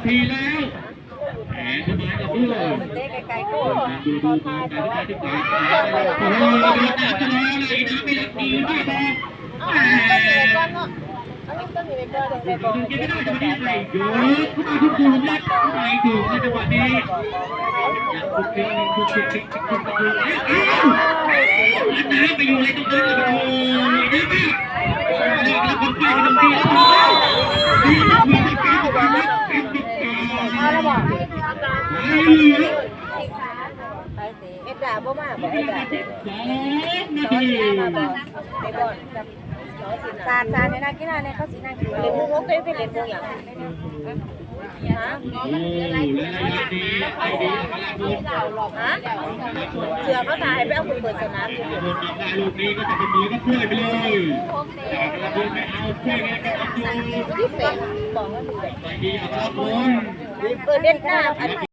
ທີ່ແລ້ວ ແຫມ ສະບາຍກັບເພື່ອນ ເຕະໄກໆ ໂອ້ ໂອ້ໂຫ ໂດນນະ ຈະມາໄດ້ ຈະມາໄດ້ ດີມາກ ແໝ່ ເກັບໄປໄດ້ ຈັງຫວະນີ້ໃສ່ໂຍນເຂົ້າມາ ທຸກໆ ນັດ ໄປເຖິງໃນຈັງຫວະນີ້ ຍັງຄຸກຄິກ ຄຸກຄິກ ຄຸກຄິກ ຄຸກຄິກ ອ້າວ ອັນນັ້ນໄປຢູ່ໃນຕົງນັ້ນລະ ໂອ້ຍ ເດມາ ເດມາ ຄົນໄປຕົງນີ້ ເອົາລະບໍ່? ເອັດດາບໍ່ມາບໍ່? ເອັດດາ ສອງນາທີ ໄປບ່ອນ ສາດ ສາດໃຫ້ນັກກິລາແດ່ ເຂົາຊິນັ່ງກິນ ເຫຼັ້ນມຸກ ໂອເຄ ເຫຼັ້ນມຸກຫຍັງ? ຮະ? ຮະ? ເສືອເຂົາຖ່າຍໃຫ້ໄປເອົາຜູ້ເປີດສະໜາມຢູ່ ເອີ ເດັດໜ້າ ອັນ